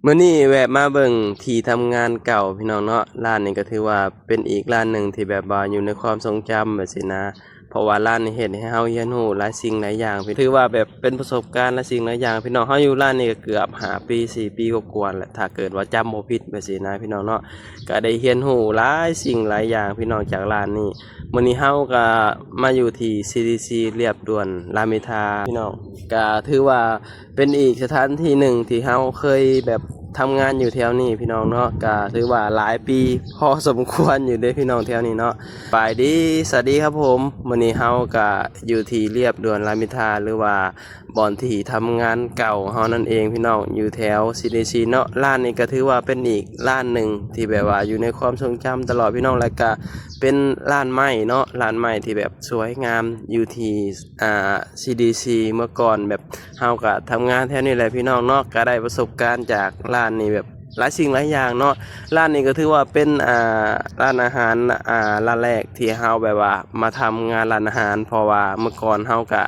ມື້ນີ້ແວະມາເບິ່ງທີ່ທຳງານເກົ່າພີ່ນ້ອງເນາະ. ຮ້ານນີ້ກໍຖືວ່າເປັນອີກຮ້ານໜຶ່ງທີ່ແບບວ່າຢູ່ໃນຄວາມຊົງຈຳແບບຊີ້ນະ, ເພາະວ່າຮ້ານນີ້ເຮັດໃຫ້ເຮົາຮຽນຮູ້ຫຼາຍສິ່ງຫຼາຍຢ່າງ, ຖືວ່າແບບເປັນປະສົບການຫຼາຍສິ່ງຫຼາຍຢ່າງພີ່ນ້ອງ. ເຮົາຢູ່ຮ້ານນີ້ກໍເກືອບຫ້າປີ ສີ່ປີກວ່າໆແຫຼະ ຖ້າເກີດວ່າຈຳບໍ່ຜິດແບບຊີ້ນະພີ່ນ້ອງເນາະ. ກໍໄດ້ຮຽນຮູ້ຫຼາຍສິ່ງຫຼາຍຢ່າງພີ່ນ້ອງຈາກຮ້ານນີ້. ມື້ນີ້ເຮົາກໍມາຢູ່ທີ່ ຊີດີຊີ ລຽບດ່ວນລາມອິນທາພີ່ນ້ອງ, ກໍຖືວ່າ ເປັນອີກສະຖານທີ່ໜຶ່ງທີ່ເຮົາເຄີຍແບບທຳງານຢູ່ແຖວນີ້ພີ່ນ້ອງເນາະ, ກະຖືວ່າຫຼາຍປີພໍສົມຄວນຢູ່ເດ້ພີ່ນ້ອງແຖວນີ້ເນາະ. ສະບາຍດີ ສະຫວັດດີຄັບຜົມ, ມື້ນີ້ເຮົາກະຢູ່ທີ່ລຽບດ່ວນລາມອິນທາ ຫຼືວ່າບ່ອນທີ່ທຳງານເກົ່າເຮົານັ້ນເອງພີ່ນ້ອງ, ຢູ່ແຖວ ຊີດີຊີ ເນາະ. ຮ້ານນີ້ກະຖືວ່າເປັນອີກຮ້ານໜຶ່ງທີ່ແບບວ່າຢູ່ໃນຄວາມຊົງຈຳຕະຫຼອດພີ່ນ້ອງ, ແລ້ວກະເປັນຮ້ານໄມ້ເນາະ, ຮ້ານໄມ້ທີ່ແບບສວຍງາມຢູ່ທີ່ ອ່າ ຊີດີຊີ ເມື່ອກ່ອນແບບ ເຮົາກະທຳງານແຖວນີ້ແຫຼະພີ່ນ້ອງເນາະ, ກະໄດ້ປະສົບການຈາກຮ້ານນີ້ແບບຫຼາຍສິ່ງຫຼາຍຢ່າງເນາະ. ຮ້ານນີ້ກໍຖືວ່າເປັນ ອ່າ ຮ້ານອາຫານ ອ່າ ຮ້ານແລກທີ່ເຮົາແບບວ່າມາທຳງານຮ້ານອາຫານ, ເພາະວ່າເມື່ອກ່ອນເຮົາກະ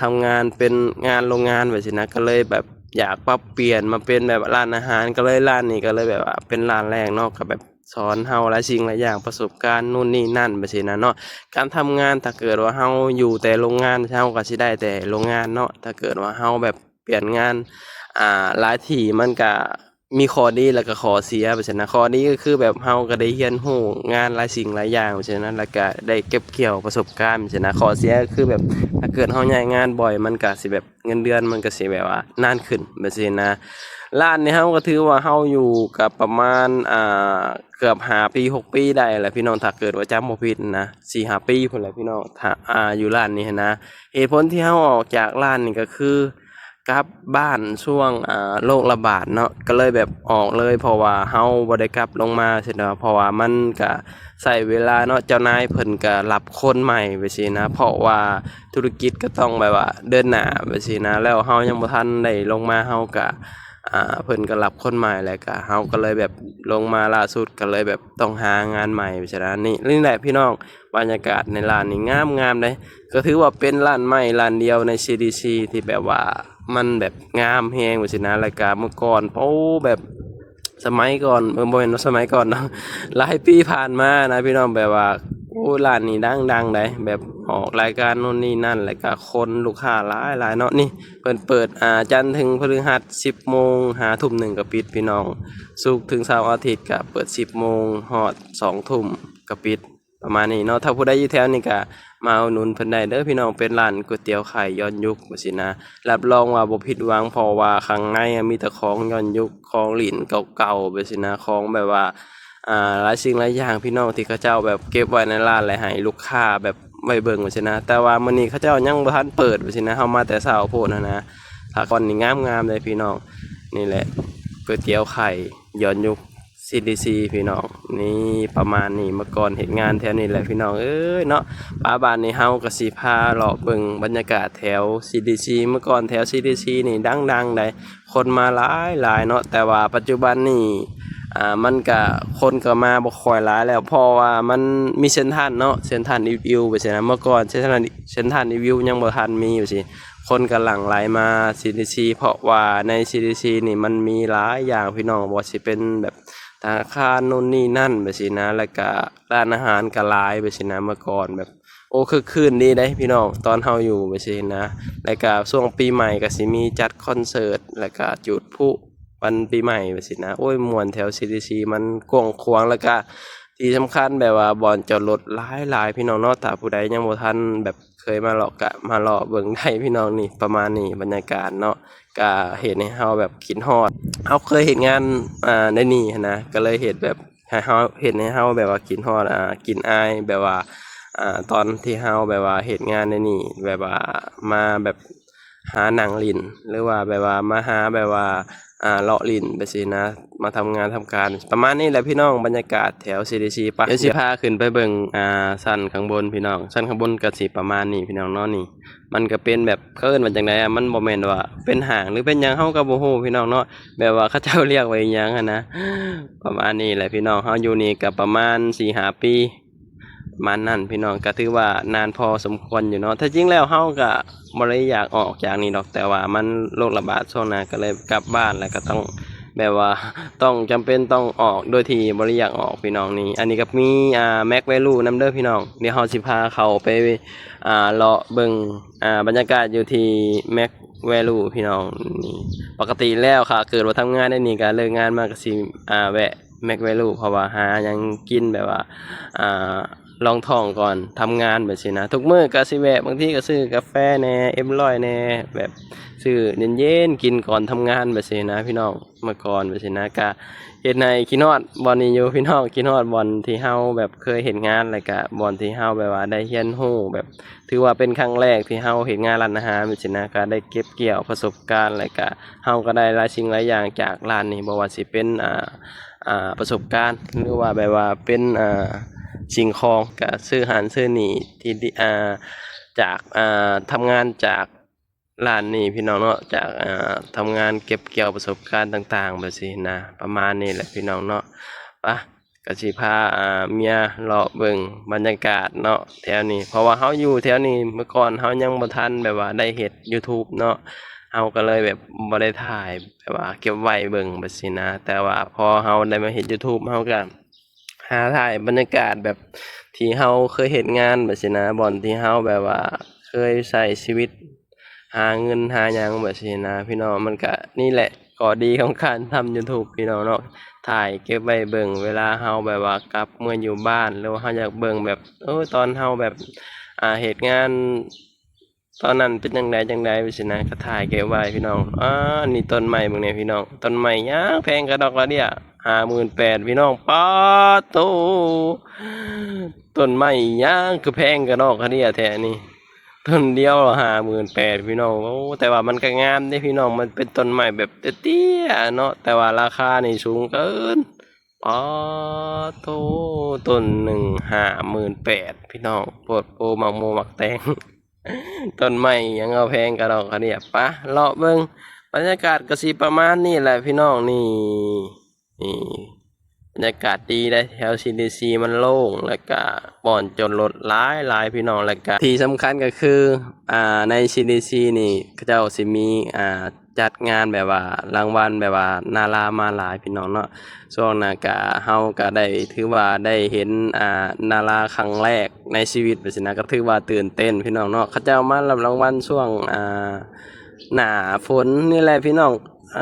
ທຳງານເປັນງານໂລງງານແບບຊີ້ນະ, ກໍເລີຍແບບຢາກປັບປ່ຽນມາເປັນແບບຮ້ານອາຫານ, ກໍເລີຍຮ້ານນີ້ກໍເລີຍແບບວ່າເປັນຮ້ານແລກເນາະ, ກໍແບບ ສອນເຮົາຫຼາຍສິ່ງຫຼາຍຢ່າງ, ປະສົບການໂນ່ນນີ້ນັ້ນແບບຊີ້ນະເນາະ. ການທຳງານ ຖ້າເກີດວ່າເຮົາຢູ່ແຕ່ໂລງງານ ເຮົາກໍຊິໄດ້ແຕ່ໂລງງານເນາະ, ຖ້າເກີດວ່າເຮົາແບບປ່ຽນງານ ອ່າ ຫຼາຍທີ່ ມັນກະມີຂໍ້ດີ ແລ້ວກະຂໍ້ເສຍແບບຊີ້ນະ. ຂໍ້ດີກໍຄືແບບເຮົາກໍໄດ້ຮຽນຮູ້ງານຫຼາຍສິ່ງຫຼາຍຢ່າງແບບຊີ້ນະ, ແລ້ວກະໄດ້ເກັບກ່ຽວປະສົບການແບບຊີ້ນະ. ຂໍ້ເສຍກໍຄືແບບ ຖ້າເກີດເຮົາຍ້າຍງານບ່ອຍ ມັນກະຊິແບບ ເງິນເດືອນມັນກໍຊິແບບວ່ານານຂຶ້ນແບບຊີ້ນະ. ຮ້ານນີ້ເຮົາກໍຖືວ່າເຮົາຢູ່ກໍປະມານ ອ່າ ເກືອບຫ້າປີ ຫົກປີໄດ້ແຫຼະພີ່ນ້ອງ, ຖ້າເກີດວ່າຈຳບໍ່ຜິດນະ ສີ່ຫ້າປີພຸ້ນແຫຼະພີ່ນ້ອງ, ຖ້າ ອ່າ ຢູ່ຮ້ານນີ້ຫັ້ນນະ. ເຫດຜົນທີ່ເຮົາອອກຈາກຮ້ານນີ້ກໍຄື ກັບບ້ານຊ່ວງ ອ່າ ໂລກລະບາດເນາະ, ກໍເລີຍແບບອອກເລີຍ ເພາະວ່າເຮົາບໍ່ໄດ້ກັບລົງມາຊີ້ນະ, ເພາະວ່າມັນກະ ໃຊ້ເວລາເນາະ, ເຈົ້ານາຍເພິ່ນກະຮັບຄົນໃໝ່ໄປຊີ້ນະ, ເພາະວ່າທຸລະກິດກໍຕ້ອງແບບວ່າເດີນໜ້າໄປຊີ້ນະ, ແລ້ວເຮົາຍັງບໍ່ທັນໄດ້ລົງມາ ເຮົາກະ ອ່າ ເພິ່ນກໍຮັບຄົນໃໝ່ ແລ້ວກະເຮົາກໍເລີຍແບບລົງມາລ່າສຸດ ກໍເລີຍແບບຕ້ອງຫາງານໃໝ່ໄປຊີ້ນະ. ນີ້ ນີ້ແຫຼະພີ່ນ້ອງ ບັນຍາກາດໃນຮ້ານນີ້ງາມໆເດ້, ກໍຖືວ່າເປັນຮ້ານໄມ້ຮ້ານດຽວໃນ ຊີດີຊີ ທີ່ແບບວ່າມັນແບບງາມແຮງໄປຊີ້ນະ. ແລ້ວກະເມື່ອກ່ອນ ໂອ້ ແບບ ສະໄໝກ່ອນ ເອີ ບໍ່ແມ່ນວ່າສະໄໝກ່ອນເນາະ ຫຼາຍປີຜ່ານມານະພີ່ນ້ອງ, ແບບວ່າ ໂອ້ ຮ້ານນີ້ດັງໆໃດ໋ ແບບອອກລາຍການໂນ່ນນີ້ນັ້ນ ແລ້ວກະຄົນລູກຄ້າຫຼາຍໆເນາະ. ນີ້ເພິ່ນເປີດ ອ່າ ຈັນເຖິງພະฤຫັດ ສິບໂມງຫາທຸ່ມໜຶ່ງກໍປິດພີ່ນ້ອງ, ສຸກເຖິງເສົາອາທິດກໍເປີດ ສິບໂມງຮອດສອງທຸ່ມກໍປິດ ປະມານນີ້ເນາະ. ຖ້າຜູ້ໃດຢູ່ແຖວນີ້ກະມາອຸດໜູນເພິ່ນໄດ້ເດີພີ່ນ້ອງ, ເປັນຮ້ານກ໋ວຍຕຽວໄຂ່ຍ້ອນຍຸກວ່າຊີ້ນະ, ຮັບຮອງວ່າບໍ່ຜິດຫວັງ ເພາະວ່າຂ້າງໃນມີແຕ່ຂອງຍ້ອນຍຸກ ຂອງຫຼິ້ນເກົ່າໆແບບຊີ້ນະ, ຂອງແບບວ່າ ອ່າ ຫຼາຍສິ່ງຫຼາຍຢ່າງພີ່ນ້ອງ ທີ່ເຂົາເຈົ້າແບບເກັບໄວ້ໃນຮ້ານ ແລະ ໃຫ້ລູກຄ້າແບບໄວ້ເບິ່ງວ່າຊີ້ນະ. ແຕ່ວ່າມື້ນີ້ເຂົາເຈົ້າຍັງບໍ່ທັນເປີດວ່າຊີ້ນະ, ເຮົາມາແຕ່ເຊົ້າໂພດຫັ້ນນະ. ຖ້າກ່ອນນີ້ງາມໆເດ້ພີ່ນ້ອງ, ນີ້ແຫຼະ ກ໋ວຍຕຽວໄຂ່ຍ້ອນຍຸກ ຊີດີຊີ ພີ່ນ້ອງ. ນີ້ປະມານນີ້ ເມື່ອກ່ອນເຮັດງານແຖວນີ້ແຫຼະພີ່ນ້ອງເອີຍເນາະ. ປະບາດນີ້ເຮົາກໍຊິພາເລາະເບິ່ງບັນຍາກາດແຖວ ຊີດີຊີ ເມື່ອກ່ອນແຖວ ຊີດີຊີ ນີ້ດັງໆໃດ໋ ຄົນມາຫຼາຍໆເນາະ, ແຕ່ວ່າປັດຈຸບັນນີ້ ອ່າ ມັນກະ ຄົນກໍມາບໍ່ຄ່ອຍຫຼາຍແລ້ວ ເພາະວ່າມັນມີເຊັນທຣານເນາະ, ເຊັນທຣານອີວິວໄປຊີ້ນະ. ເມື່ອກ່ອນເຊັນທຣານ ເຊັນທຣານອີວິວຍັງບໍ່ທັນມີຢູ່ຊີ້ ຄົນກໍຫຼັ່ງໄຫຼມາຊີດີຊີ ເພາະວ່າໃນຊີດີຊີນີ້ມັນມີຫຼາຍຢ່າງພີ່ນ້ອງ, ບໍ່ວ່າຊິເປັນແບບທະນາຄານໂນ່ນນີ້ນັ້ນແບບຊີ້ນະ, ແລ້ວກະຮ້ານອາຫານກໍຫຼາຍແບບຊີ້ນະ. ເມື່ອກ່ອນແບບ ໂອ້ ຄຶກຄື້ນດີເດ້ພີ່ນ້ອງ ຕອນເຮົາຢູ່ແບບຊີ້ນະ. ແລ້ວກະຊ່ວງປີໃໝ່ກໍຊິມີຈັດຄອນເສີດ ແລ້ວກະຈູດພລຸວັນປີໃໝ່ແບບຊີ້ນະ. ໂອ້ຍ ມ່ວນແຖວຊີດີຊີ ມັນກວ້າງຂວາງ ແລ້ວກະທີ່ສຳຄັນແບບວ່າບ່ອນຈອດລົດຫຼາຍໆ ພີ່ນ້ອງເນາະ. ຖ້າຜູ້ໃດຍັງບໍ່ທັນແບບ ເຄີຍມາເລາະກະມາເລາະເບິ່ງໄດ້ພີ່ນ້ອງ. ນີ້ປະມານນີ້ບັນຍາກາດເນາະ, ກະເຮັດໃຫ້ເຮົາແບບຄິດຮອດ ເຮົາເຄີຍເຮັດງານ ອ່າ ໃນນີ້ຫັ້ນນະ, ກະເລີຍເຮັດແບບໃຫ້ເຮົາ ເຮັດໃຫ້ເຮົາແບບວ່າຄິດຮອດ ອ່າ ກິ່ນອາຍ ແບບວ່າ ອ່າ ຕອນທີ່ເຮົາແບບວ່າເຮັດງານໃນນີ້ ແບບວ່າມາແບບ ຫານັ່ງຫຼິ້ນ ຫຼືວ່າແບບວ່າມາຫາແບບວ່າ ອ່າ ເລາະຫຼິ້ນໄປຊີ້ນະ, ມາທຳງານທຳການ ປະມານນີ້ແຫຼະພີ່ນ້ອງ. ບັນຍາກາດແຖວຊີດີຊີ ປະ ດຽວຊິພາຂຶ້ນໄປເບິ່ງ ອ່າ ຊັ້ນຂ້າງບົນພີ່ນ້ອງ. ຊັ້ນຂ້າງບົນກໍຊິປະມານນີ້ພີ່ນ້ອງເນາະ. ນີ້ມັນກໍເປັນແບບ ເຂົາເອີ້ນວ່າຈັ່ງໃດ ມັນບໍ່ແມ່ນວ່າເປັນຫ້າງ ຫຼືເປັນຫຍັງ ເຮົາກໍບໍ່ຮູ້ພີ່ນ້ອງເນາະ, ແບບວ່າເຂົາເຈົ້າລຽກວ່າອີ່ຫຍັງຫັ້ນນະ. ປະມານນີ້ແຫຼະພີ່ນ້ອງ, ເຮົາຢູ່ນີ້ກໍປະມານສີ່ຫ້າປີ ປະມານນັ້ນພີ່ນ້ອງ, ກໍຖືວ່ານານພໍສົມຄວນຢູ່ເນາະ. ແທ້ຈິງແລ້ວເຮົາກໍບໍ່ໄດ້ຢາກອອກຈາກນີ້ດອກ, ແຕ່ວ່າມັນໂລກລະບາດຊ່ວງນັ້ນ ກໍເລີຍກັບບ້ານ ແລ້ວກໍຕ້ອງ ແບບວ່າຕ້ອງ ຈຳເປັນຕ້ອງອອກໂດຍທີ່ບໍ່ໄດ້ຢາກອອກພີ່ນ້ອງນີ້. ອັນນີ້ກໍມີ ອ່າ Max Value ນຳເດີພີ່ນ້ອງ. ດຽວເຮົາຊິພາເຂົ້າໄປ ອ່າ ເລາະເບິ່ງ ອ່າ ບັນຍາກາດຢູ່ທີ່ Max Value ພີ່ນ້ອງນີ້. ປົກກະຕິແລ້ວ ຖ້າເກີດວ່າທຳງານໄດ້ນີ້ ກໍເລີກງານມາກໍຊິ ອ່າ ແວະ Max Value ເພາະວ່າຫາຫຍັງກິນແບບວ່າ ອ່າ ລອງທ້ອງກ່ອນທຳງານແບບຊີ້ນະ. ທຸກມື້ກໍຊິແວະ ບາງທີກໍຊື້ກາແຟແດ່ ເອັມຮ້ອຍແດ່ ແບບຊື້ເຢັນໆກິນກ່ອນທຳງານແບບຊີ້ນະພີ່ນ້ອງ. ເມື່ອກ່ອນແບບຊີ້ນະ ກະເຮັດໃຫ້ຄິດຮອດບ່ອນນີ້ຢູ່ພີ່ນ້ອງ, ຄິດຮອດບ່ອນທີ່ເຮົາແບບເຄີຍເຮັດງານ ແລ້ວກະບ່ອນທີ່ເຮົາແບບວ່າໄດ້ຮຽນຮູ້ ແບບຖືວ່າເປັນຄັ້ງແລກທີ່ເຮົາເຮັດງານຮ້ານອາຫານແບບຊີ້ນະ, ກະໄດ້ເກັບກ່ຽວປະສົບການ ແລ້ວກະເຮົາກະໄດ້ຫຼາຍສິ່ງຫຼາຍຢ່າງຈາກຮ້ານນີ້, ບໍ່ວ່າຊິເປັນ ອ່າ ອ່າ ປະສົບການ ຫຼືວ່າແບບວ່າເປັນ ອ່າ ສິ່ງຂອງ ກະຊື້ຫັ້ນຊື້ນີ້ທີ່ ອ່າ ຈາກ ອ່າ ທຳງານຈາກ ຮ້ານນີ້ພີ່ນ້ອງເນາະ, ຈາກ ອ່າ ທຳງານເກັບກ່ຽວປະສົບການຕ່າງໆແບບຊີ້ນະ, ປະມານນີ້ແຫຼະພີ່ນ້ອງເນາະ. ປະ ກະຊິພາ ອ່າ ເມຍເລາະເບິ່ງບັນຍາກາດເນາະແຖວນີ້, ເພາະວ່າເຮົາຢູ່ແຖວນີ້ ເມື່ອກ່ອນເຮົາຍັງບໍ່ທັນແບບວ່າໄດ້ເຮັດ YouTube ເນາະ, ເຮົາກໍເລີຍແບບບໍ່ໄດ້ຖ່າຍ ແບບວ່າເກັບໄວ້ເບິ່ງແບບຊີ້ນະ. ແຕ່ວ່າພໍເຮົາໄດ້ມາເຮັດ YouTube ເຮົາກໍ ຫາຖ່າຍບັນຍາກາດແບບທີ່ເຮົາເຄີຍເຮັດງານແບບຊີ້ນະ, ບ່ອນທີ່ເຮົາແບບວ່າເຄີຍໃຊ້ຊີວິດຫາເງິນຫາຫຍັງແບບຊີ້ນະພີ່ນ້ອງ. ມັນກະນີ້ແຫຼະຂໍ້ດີຂອງການທຳ YouTube ພີ່ນ້ອງເນາະ, ຖ່າຍເກັບໄວ້ເບິ່ງເວລາເຮົາແບບວ່າກັບເມືອຢູ່ບ້ານ ຫຼືວ່າເຮົາຢາກເບິ່ງແບບ ເອີ ຕອນເຮົາແບບ ອ່າ ເຮັດງານ ຕອນນັ້ນເປັນຈັ່ງໃດຈັ່ງໃດ ວ່າຊີ້ນະ, ກະຖ່າຍເກັບໄວ້ພີ່ນ້ອງ. ອາ ນີ້ຕົ້ນໄມ້ເບິ່ງແດ່ພີ່ນ້ອງ, ຕົ້ນໄມ້ຫຍັງແພງກະດອກກະເດຍ ຫ້າໝື່ນແປດ ພີ່ນ້ອງ. ປາດໂທ້ ຕົ້ນໄມ້ຫຍັງຄືແພງກະດອກກະເດຍແທ້ນີ້, ຕົ້ນດຽວຫ້າໝື່ນແປດ ພີ່ນ້ອງ. ໂອ້ ແຕ່ວ່າມັນກະງາມເດ້ພີ່ນ້ອງ, ມັນເປັນຕົ້ນໄມ້ແບບເຕ້ຍໆເນາະ, ແຕ່ວ່າລາຄານີ້ສູງເກີນ. ປາດໂທ້ ຕົ້ນໜຶ່ງຫ້າໝື່ນແປດ ພີ່ນ້ອງ, ໂພດໂພ ໝາກໂມໝາກແຕງ. ຕົ້ນໄມ້ຫຍັງເອົາແພງກະດອກກະເດຍ. ປະ ເລາະເບິ່ງ ບັນຍາກາດກະຊິປະມານນີ້ແຫຼະພີ່ນ້ອງ. ນີ້ ນີ້ ບັນຍາກາດດີເດ້, ແຖວ CDC ມັນໂລ່ງ ແລ້ວກະບ່ອນຈອດລົດຫຼາຍໆ ພີ່ນ້ອງ. ແລ້ວກະທີ່ສຳຄັນກະຄື ອ່າ ໃນ CDC ນີ້ ເຂົາເຈົ້າຊິມີ ອ່າ ຈັດງານແບບວ່າລາງວັນແບບວ່ານາລາມາຫຼາຍພີ່ນ້ອງເນາະ. ຊ່ວງນັ້ນກະ ເຮົາກະໄດ້ ຖືວ່າໄດ້ເຫັນ ອ່າ ນາລາຄັ້ງແລກໃນຊີວິດວ່າຊີ້ນະ, ກະຖືວ່າຕື່ນເຕັ້ນພີ່ນ້ອງເນາະ. ເຂົາເຈົ້າມາຮັບລາງວັນຊ່ວງ ອ່າ ໜ້າຝົນນີ້ແຫຼະພີ່ນ້ອງ.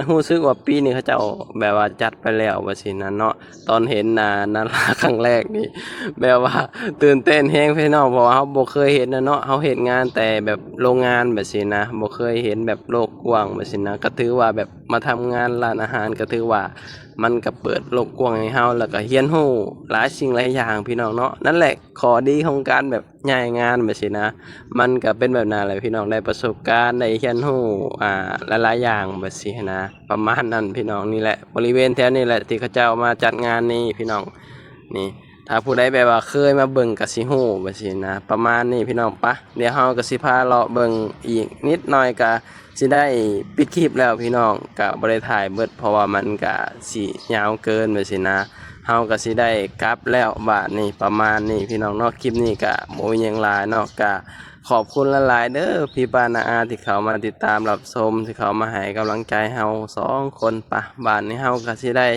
ຮູ້ສຶກວ່າປີນີ້ເຂົາເຈົ້າແບບວ່າຈັດໄປແລ້ວວ່າຊີ້ນະເນາະ. ຕອນເຫັນ ອ່າ ນາລາຄັ້ງແລກນີ້ ແບບວ່າຕື່ນເຕັ້ນແຮງພີ່ນ້ອງ, ເພາະວ່າເຮົາບໍ່ເຄີຍເຫັນນະເນາະ, ເຮົາເຮັດງານແຕ່ແບບໂລງງານແບບຊີ້ນະ, ບໍ່ເຄີຍເຫັນແບບໂລກກວ້າງແບບຊີ້ນະ. ກະຖືວ່າແບບມາທຳງານຮ້ານອາຫານ ກະຖືວ່າມັນກະເປີດໂລກກວ້າງໃຫ້ເຮົາ ແລ້ວກະຮຽນຮູ້ຫຼາຍສິ່ງຫຼາຍຢ່າງພີ່ນ້ອງເນາະ. ນັ້ນແຫຼະ ຂໍ້ດີຂອງການແບບຍ້າຍງານແບບຊີ້ນະ, ມັນກະເປັນແບບນັ້ນແຫຼະພີ່ນ້ອງ, ໄດ້ປະສົບການ ໄດ້ຮຽນຮູ້ ອ່າ ຫຼາຍໆຢ່າງແບບຊີ້ນະ, ປະມານນັ້ນພີ່ນ້ອງ. ນີ້ແຫຼະ ບໍລິເວນແຖວນີ້ແຫຼະທີ່ເຂົາເຈົ້າມາຈັດງານນີ້ພີ່ນ້ອງ. ນີ້ ຖ້າຜູ້ໃດແບບວ່າເຄີຍມາເບິ່ງກະຊິຮູ້ແບບຊີ້ນະ, ປະມານນີ້ພີ່ນ້ອງ. ປະ ດຽວເຮົາກະຊິພາເລາະເບິ່ງອີກນິດໜ້ອຍ ກະຊິໄດ້ປິດຄລິບແລ້ວພີ່ນ້ອງ, ກະບໍ່ໄດ້ຖ່າຍເບິດ ເພາະວ່າມັນກະຊິຍາວເກີນແບບຊີ້ນະ. ເຮົາກະຊິໄດ້ກັບແລ້ວບາດນີ້, ປະມານນີ້ພີ່ນ້ອງເນາະ. ຄລິບນີ້ກະບໍ່ມີຫຍັງຫຼາຍເນາະ, ກະຂອບຄຸນຫຼາຍໆເດີ ພີ່ປ້ານ້າອາທີ່ເຂົ້າມາຕິດຕາມຮັບຊົມ, ທີ່ເຂົ້າມາໃຫ້ກຳລັງໃຈເຮົາສອງຄົນ. ປະ ບາດນີ້ເຮົາກະຊິໄດ້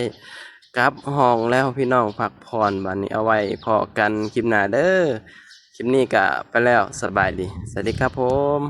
ກັບຫ້ອງແລ້ວພີ່ນ້ອງ, ພັກຜ່ອນບາດນີ້, ເອົາໄວ້ພໍ້ກັນຄລິບໜ້າເດີ. ຄລິບນີ້ກະໄປແລ້ວ, ສະບາຍດີ, ສະຫວັດດີຄັບຜົມ.